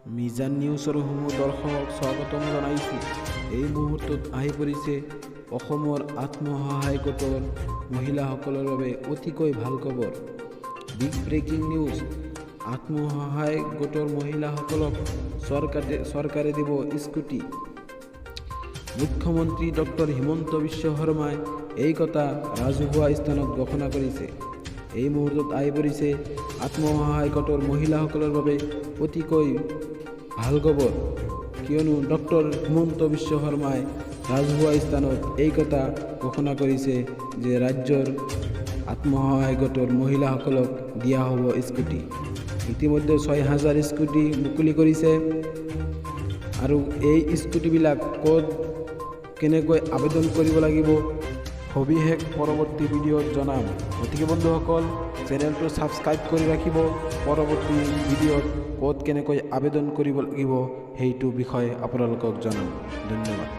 মিজান নিউজৰ সমূহ দৰ্শকক স্বাগতম জনাইছোঁ। এই মুহূৰ্তত আহি পৰিছে অসমৰ আত্মসহায়ক গোটৰ মহিলাসকলৰ বাবে অতিকৈ ভাল খবৰ। বিগ ব্ৰেকিং নিউজ, আত্মসহায়ক গোটৰ মহিলাসকলক চৰকাৰে দিব স্কুটি। মুখ্যমন্ত্ৰী ডক্টৰ হিমন্ত বিশ্ব শৰ্মাই এই কথা ৰাজহুৱা স্থানত ঘোষণা কৰিছে। এই মুহূৰ্তত আহি পৰিছে আত্মসহায়ক গোটৰ মহিলাসকলৰ বাবে অতিকৈ ভাল খবৰ, কিয়নো ডক্টৰ হিমন্ত বিশ্ব শৰ্মাই ৰাজহুৱা স্থানত এই কথা ঘোষণা কৰিছে যে ৰাজ্যৰ আত্মসহায়ক গোটৰ মহিলাসকলক দিয়া হ'ব স্কুটি। ইতিমধ্যে 6000 স্কুটি মুকলি কৰিছে আৰু এই স্কুটিবিলাক ক'ত কেনেকৈ আবেদন কৰিব লাগিব, সবিশেষ পৰৱৰ্তী ভিডিঅ'ত জনাম। গতিকে বন্ধুসকল, চেনেলটো ছাবস্ক্ৰাইব কৰি ৰাখিব। পৰৱৰ্তী ভিডিঅ'ত ক'ত কেনেকৈ আবেদন কৰিব লাগিব, সেইটো বিষয়ে আপোনালোকক জনাম। ধন্যবাদ।